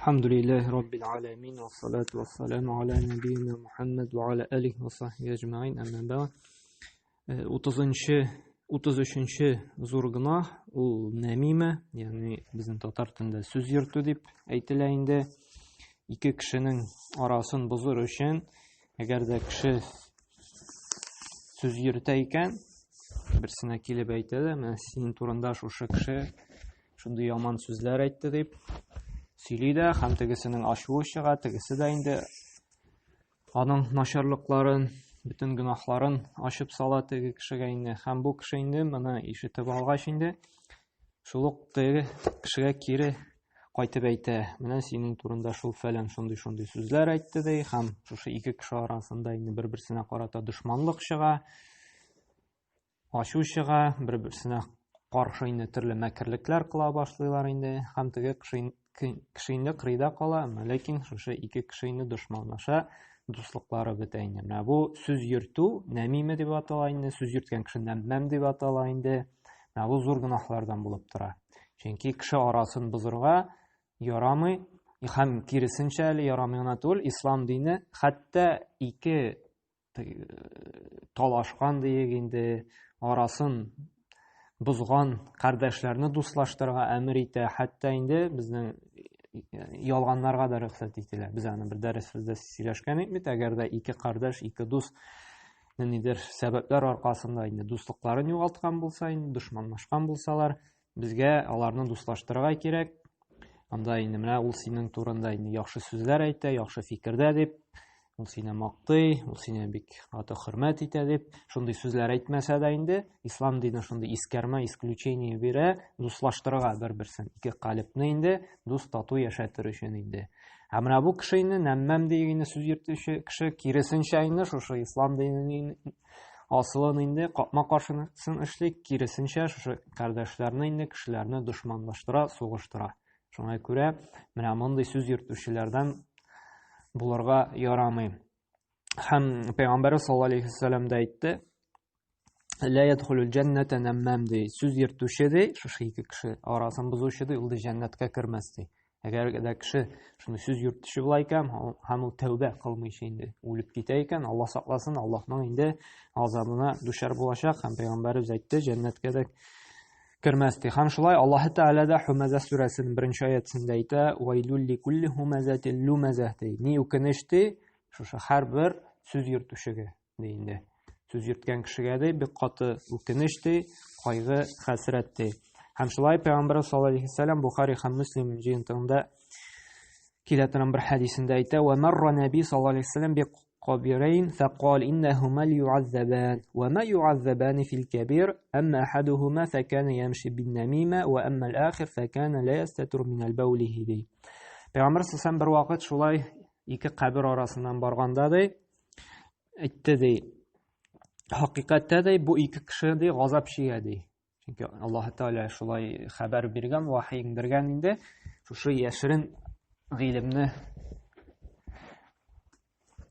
Әлхәмдүлилләһи раббил аламин ва салату ва саламу аля набийина Мухаммад ва аля алихи ва сахбихи әҗмәгыйн. Әмма бәгъд. 30-нчы 33-нче зур гөнаһ ул нәмимә, ягъни безнең татар телендә сүз йөртү дип әйтелә инде. Ике кешенең арасын бозыр өчен, әгәр дә кеше сүз йөртә икән, берсенә килеп әйтә дә, менә синең турында шушы кеше шундый яман сүзләр әйтте дип сөйли дә, һәм тегесенең ачуы чыга, тегесе дә инде аның начарлыкларын, бөтен гөнаһларын ачып сала теге кешегә инде. Һәм бу кеше инде моны ишетеп алгач инде шул ук теге кешегә кире кайтып әйтә. Менә синең турында шул фәлән шундый-шундый сүзләр әйтте ди, һәм шушы ике кеше арасында инде бер-берсенә карата дошманлык чыга. Ачу чыга, бер-берсенә каршы инде төрле мәкерлекләр кыла башлыйлар инде, һәм теге кеше инде кырыйда кала, әмма ләкин шушы ике кеше инде дошманлаша, дуслыклары бетә инде. Менә бу сүз йөртү нәмиме дип атала инде, сүз йөрткән кеше нәммәм дип атала инде. Менә бу зур гөнаһлардан булып тора. Чөнки кеше арасын бозырга ярамый, һәм киресенчә әле ярамый гына түгел, ислам дине хәтта ике талашкан диек инде, арасын бозган кардәшләрне дуслаштырырга әмер итә, хәтта инде безнең ялганнарга да рөхсәт ителә. Без аны бер дәресебездә сөйләшкән идек бит, әгәр дә ике кардәш, ике дус ниндидер сәбәпләр аркасында инде дуслыкларын югалткан булса, инде дошманлашкан булсалар, Безгә аларны дуслаштырырга кирәк. Анда инде менә ул синең турында инде яхшы сүзләр әйтә, яхшы фикердә дип, ул сине мактый, ул сине бик каты хөрмәт итә дип, шундый сүзләр әйтмәсә дә инде, ислам дине шундый искәрмә, исключение бирә, дуслаштырырга бер-берсен, ике калебне инде дус тату яшәтер өчен инде. Ә менә бу кеше инде нәммәм дигән инде сүз йөртүче кеше киресенчә инде шушы ислам диненең асылын инде капма-каршысын эшли, киресенчә, шушы кардәшләрне инде кешеләрне дошманлаштыра, сугыштыра. Шуңа күрә менә мондый сүз йөртүчеләрдән булырга ярамый. Һәм Пәйгамбәр саллаллаһу алейһи вәсәлләм дә әйтте, Ла ядхулул җәннәтә нәммам ди. Сүз йөртүче ди, шушы ике кеше арасын бозучы ди, ул ди җәннәткә кермәс ди. Әгәр дә кеше шуны сүз йөртүче була икән, һәм ул тәүбә кылмыйча инде үлеп китә икән, Алла сакласын, Аллаһның инде азабына дучар булачак һәм пәйгамбәребез әйтте, җәннәткә дә кермәс ди. Һәм шулай Аллаһ Тәгалә дә Һумәзә сүрәсенең беренче аятендә әйтә, "Вайлул ликулли һумәзәтин лумәзә" ди. Ни үкенеч ди, шушы һәрбер сүз йөртүчегә ди инде. Сүз йөрткән кешегә ди бик каты үкенеч ди, кайгы, хәсрәт ди. Һәм шулай Пәйгамбәр саллаллаһу алейһи вәсәлләм Бухари һәм Муслим җыентыгында килә торган бер хәдисендә әйтә: "Ва марра наби саллаллаһу алейһи вәсәлләм би кабирайн фақал иннахума лиюаззабан ва ма юаззабан фил кабир амма ахадухума факана ямши бин намима ва амма ал-ахир факана ла ястатур мин ал-баулихи ди. Пәйгамбәр саллаллаһу бер вакыт шулай ике кабер арасыннан барганда ди, әйтте ди, хакыйкатьтә ди, бу ике кеше ди газап чигә ди. Чөнки Аллаһ Тәгалә шулай хәбәр биргән, вахи иңдергән инде, шушы яшерен гыйлемне.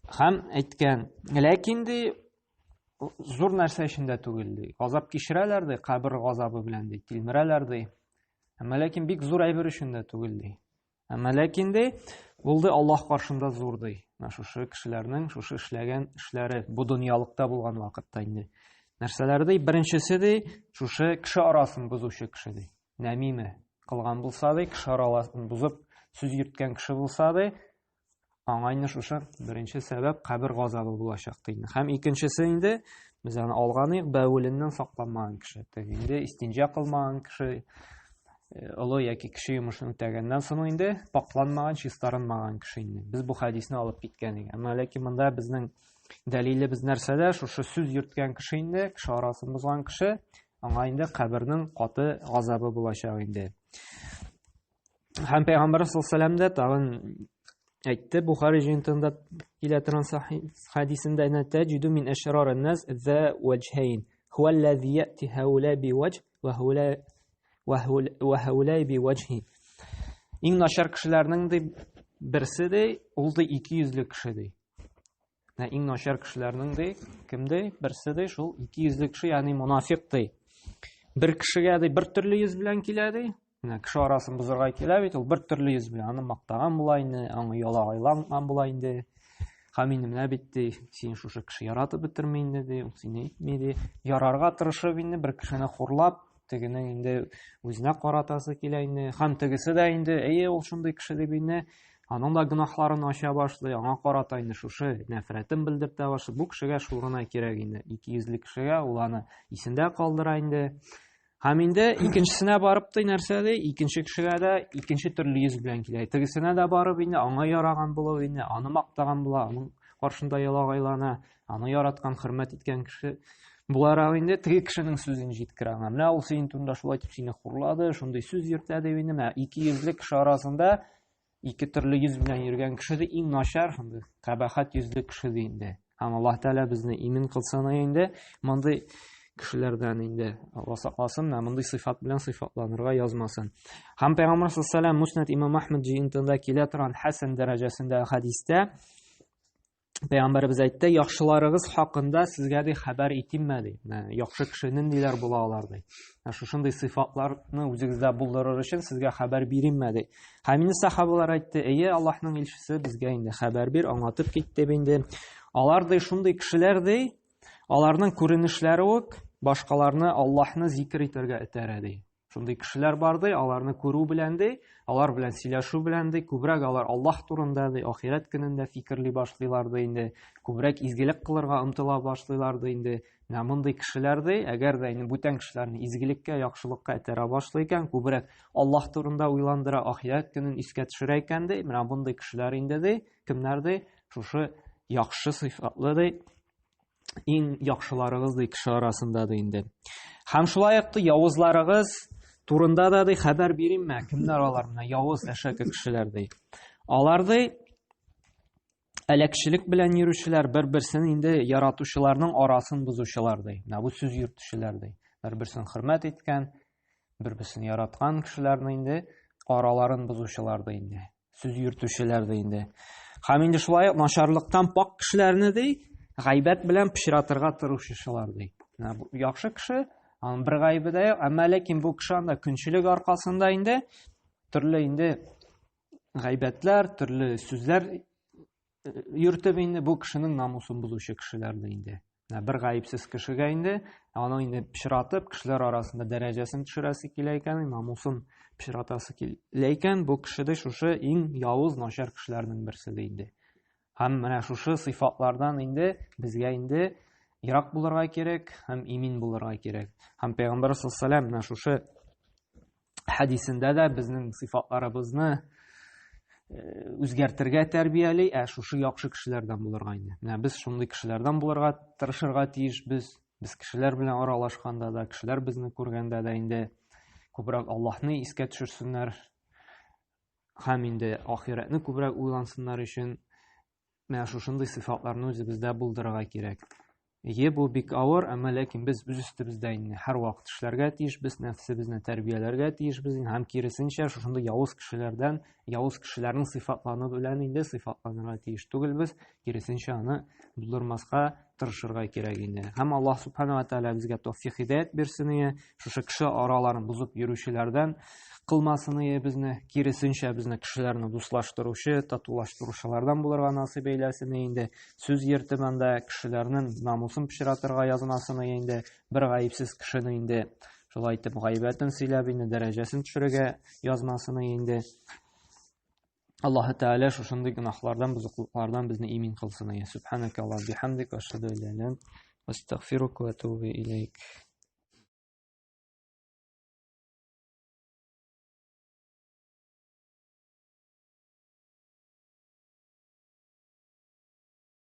Һәм әйткән, ләкин ди, зур нәрсә эчендә түгел ди. Газап кичерәләр ди, кабер газабы белән ди, тилмерәләр ди. Әмма ләкин бик зур әйбер өчен дә түгел ди. Әмма ләкин ди, ул ди Аллаһ каршында зур ди. Менә шушы кешеләрнең шушы эшләгән эшләре бу дөньялыкта булган вакытта инде. Нәрсәләр ди? Беренчесе ди, шушы кеше арасын бозучы кеше ди. Нәмиме кылган булса ди, кеше арасын бозып сүз йөрткән кеше булса ди, аңа инде шушы беренче сәбәп кабер газабы булачак ди. Һәм икенчесе инде без аны алган идек, бәвеленнән сакланмаган кеше. Теге инде истинҗа кылмаган кеше, олы яки кече йомышын үтәгәннән соң инде пакланмаган, чистарынмаган кеше инде. Без бу хәдисне алып киткән идек. Әмма ләкин монда безнең дәлилебез нәрсәдә? Шушы сүз йөрткән кеше инде, кеше арасын бозган кеше, аңа инде кабернең каты газабы булачак инде. Һәм Пәйгамбәр саллаллаһу алейһи дә тагын әйтте, Бухари җыентыгында килә торган хәдисендә, "Әнә тәҗиду мин әшрар ан-нас за ваҗһайн, хуа аллази яти хаула би ваҗ ва хула ва хаула би ваҗһи." Иң начар кешеләрнең ди берсе ди, ул ди ике йөзле кеше ди. Менә иң начар кешеләрнең ди, кем ди? Берсе ди, шул ике йөзле кеше, ягъни монафик ди. Бер кешегә ди бер төрле йөз белән килә ди. Менә кеше арасын бозырга килә бит, ул бер төрле йөз белән аны мактаган була инде, аңа ялагайланган була инде. Һәм инде менә бит ди, син шушы кеше яратып бетерми инде ди, ул сине итми ди. Ярарга тырышып инде бер кешене хурлап, тегенең инде үзенә каратасы килә инде. Һәм тегесе дә инде, әйе, ул шундый кеше дип инде, аның да гөнаһларын ача башлый, аңа карата инде шушы нәфрәтен белдертә башлый. Бу кешегә шул гына кирәк инде. Ике йөзле кешегә ул аны исендә калдыра инде. Һәм инде икенчесенә барып та нәрсә ди, икенче кешегә дә икенче төрле йөз белән килә. Тегесенә дә барып инде аңа яраган булып инде, аны мактаган була, аның каршында ялагайлана, аны яраткан, хөрмәт иткән кеше буларак инде теге кешенең сүзен җиткерә аңа. Менә ул синең турында шулай дип сине хурлады, шундый сүз йөртә дип инде. Менә ике йөзле кеше арасында ике төрле йөз белән йөргән кеше дә иң начар, шундый кабахәт йөзле кеше ди инде. Һәм Аллаһ Тәгалә безне имин кылсын инде мондый кешеләрдән инде. Алла сакласын, менә мондый сыйфат белән сыйфатланырга язмасын. Һәм Пәйгамбәр саллаллаһу алейһи ва сәлләм Муснад Имам Ахмад җыентыгында килә торган хәсән дәрәҗәсендә хәдистә Пәйгамбәребез әйтте, яхшыларыгыз хакында сезгә ди хәбәр итимме ди. Менә яхшы кеше ниндиләр була алар ди. Менә шушындый сыйфатларны үзегездә булдырыр өчен сезгә хәбәр биримме ди. Һәм инде сахабалар әйтте, әйе, Аллаһның илчесе безгә инде хәбәр бир, аңлатып кит дип инде. Алар ди шундый кешеләр ди, аларның күренешләре үк башкаларны Аллаһны зикр итәргә этәрә ди. Шундый кешеләр бар ди, аларны күрү белән ди, алар белән сөйләшү белән ди, күбрәк алар Аллаһ турында ди, ахирәт көнендә фикерли башлыйлар ди инде, күбрәк изгелек кылырга омтыла башлыйлар ди инде. Менә мондый кешеләр ди, әгәр дә инде бүтән кешеләрне изгелеккә, яхшылыкка этәрә башлый икән, күбрәк Аллаһ турында уйландыра, ахирәт көнен искә төшерә икән ди, менә мондый кешеләр инде ди, кемнәр ди, шушы яхшы сыйфатлы ди, иң яхшыларыгыз ди кеше арасында ди инде. Һәм шулай ук явызларыгыз турында да ди хәбәр биримме? Кемнәр алар менә явыз әшәке кешеләр ди. Алар ди әләкчелек белән йөрүчеләр, бер-берсен инде яратучыларның арасын бозучылар ди. Менә бу сүз йөртүчеләр ди. Бер-берсен хөрмәт иткән, бер-берсен яраткан кешеләрне инде араларын бозучылар ди инде. Сүз йөртүчеләр ди инде. Һәм инде шулай ук начарлыктан пак кешеләрне ди, гайбәт белән пычратырга тырышучылар ди. Менә бу яхшы кеше, аның бер гаебе дә юк, әмма ләкин бу кеше анда көнчелек аркасында инде төрле инде гайбәтләр, төрле сүзләр йөртеп инде бу кешенең намусын бозучы кешеләр дә инде. Менә бер гаепсез кешегә инде аны инде пычратып, кешеләр арасында дәрәҗәсен төшерәсе килә икән, намусын пычратасы килә икән, бу кеше дә шушы иң явыз, начар кешеләрнең берсе дә инде. Һәм менә шушы сыйфатлардан инде безгә инде ерак булырга кирәк һәм имин булырга кирәк. Һәм Пәйгамбәр саллаллаһу алейһи ва сәлләм менә шушы хәдисендә дә безнең сыйфатларыбызны э, үзгәртергә тәрбияли, ә шушы яхшы кешеләрдән булырга инде. Менә без шундый кешеләрдән булырга тырышырга тиешбез. Без кешеләр белән аралашканда да, кешеләр безне күргәндә дә инде күбрәк Аллаһны искә төшерсеннәр һәм инде ахирәтне күбрәк уйлансыннар өчен менә шушындый сыйфатларны үзебездә булдырырга кирәк. Е, бу бик авыр, әмма ләкин без үз өстебездә инде һәрвакыт эшләргә тиешбез, нәфсебезне тәрбияләргә тиешбез һәм киресенчә шушындый явыз кешеләрдән, явыз кешеләрнең сыйфатлану белән инде сыйфатланырга тиеш түгелбез, киресенчә аны булдырмаска тырышырга кирәк инде. Һәм Аллаһ субхана ва тааля безгә тәүфик һидәят бирсен ие, шушы кеше араларын бозып йөрүчеләрдән кылмасын ие безне, киресенчә безне кешеләрне дуслаштыручы, татулаштыручылардан булырга насыйп әйләсен инде. Сүз йөртеп анда кешеләрнең намусын пычратырга язмасын ие инде, бер гаепсез кешене инде шулай итеп гайбәтен сөйләп инде дәрәҗәсен төшерергә язмасын инде. Аллаһы Тәгалә шушындый гөнаһлардан, бозыклыклардан безне имин кылсын. Субханaka Аллаһ бихамдик, ашһаду ан ла иляха илля ант, астагфирука ва атубу илейк.